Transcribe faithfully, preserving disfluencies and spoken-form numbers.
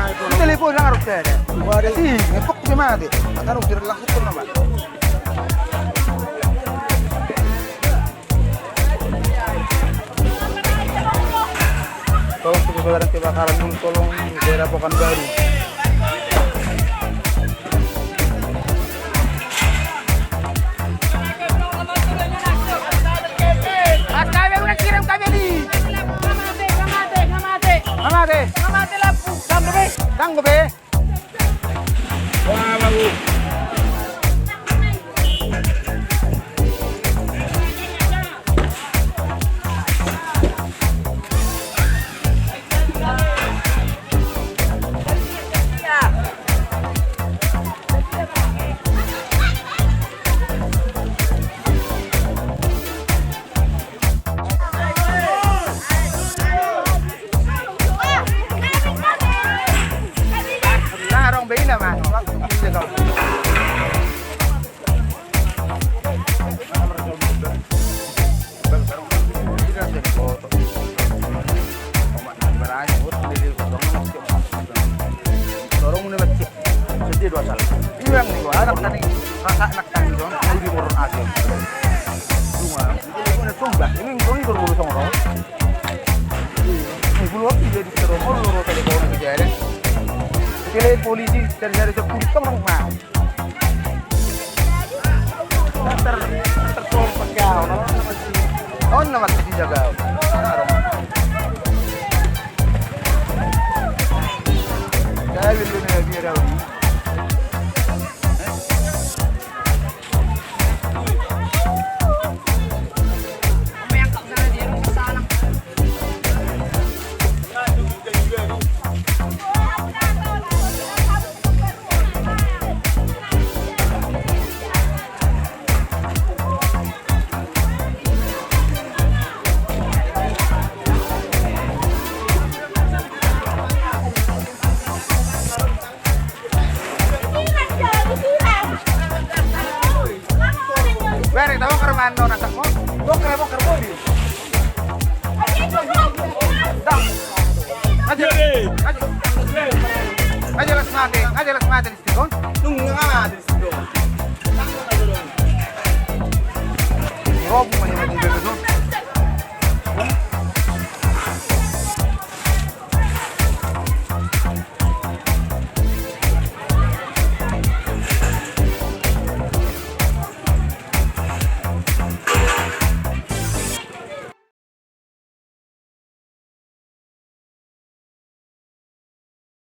Telepon lang arus saya. Waduh. Sih, ngepok ke mati. Akan udah langsung ke nama. Tolong, untuk kebakaran, tolong, daerah Pekanbaru. Mas, kami udah kirim kami nih. Ngamate, ngamate, ngamate. Ngamate. Ngamate lampu. Sanggup, eh? Sanggup, eh? Wah, bagus. Iang ni anak tani, rasa anak tani dong, di motor aja. Cuma ini guna coba, ini guna guru guru sama dong. Ini guru aku jadi terus mau loro tadi kau nak jadi. Kele polisi dari dari sepuluh orang mah. Ter tertolong pakai awan, awan nama dijaga. Kaya itu ni dia. Bere, tau kermano nasak mo? Bokar, bokar, bodi. Dang. Aja, aja. Aja las mate, aja las mate di situ.